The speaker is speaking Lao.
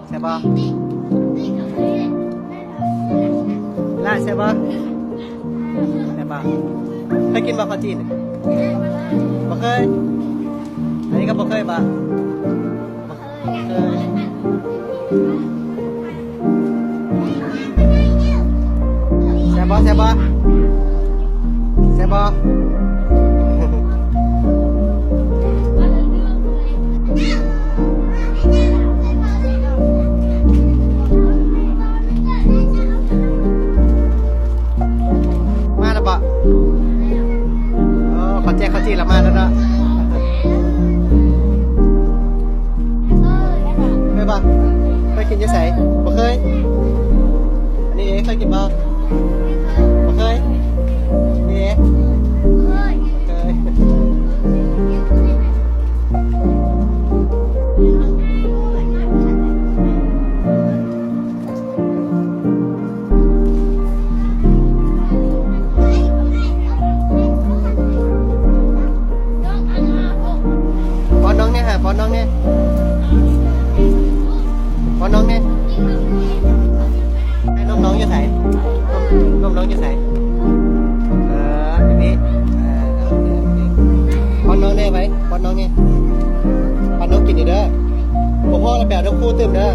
ແຊບບໍ່? ຫຼ້າ ແຊບບໍ່? ແຊບບໍ່? ເຄີຍກິນບໍ່ເຂົ້າຈີ່ນ? ບໍ່ເຄີຍ? ອັນນີ້ກໍບໍ່ເຄີຍບໍ່? ບໍ່ເຄີຍ. ແຊບບໍ່? ແຊບບໍ່? ແຊບບໍ່? ມາແລ້ວບໍ່? ໂອ້ ເຂົ້າແຈກເຂົ້າຈີ່ລະມາແລ້ວເນາະ. ເຄີຍບໍ່? ເຄີຍກິນຢູ່ໃສ? ບໍ່ເຄີຍ? ອັນນີ້ເອ ເຄີຍກິນບໍ່? ບໍ່ເຄີຍ? ນີ້ເອ ບໍ່ເຄີຍ. ປ້ອນນ້ອງແດ່ ຫາປ້ອນນ້ອງແດ່ ປ້ອນນ້ອງແດ່. ໃຫ້ນົມນ້ອງຢູ່ໃສ? ນົມ ນົມນ້ອງຢູ່ໃສ? ເອີ ຢູ່ນີ້ ເອີ ໂອເຄ ໂອເຄ. ປ້ອນນ້ອງແດ່ໄວ ປ້ອນນ້ອງແດ່ ປ້ອນນ້ອງກິນນີ້ເດີ. ບໍ່ພໍລະໄປເອົານົມຄູ່ຕື່ມເດີ.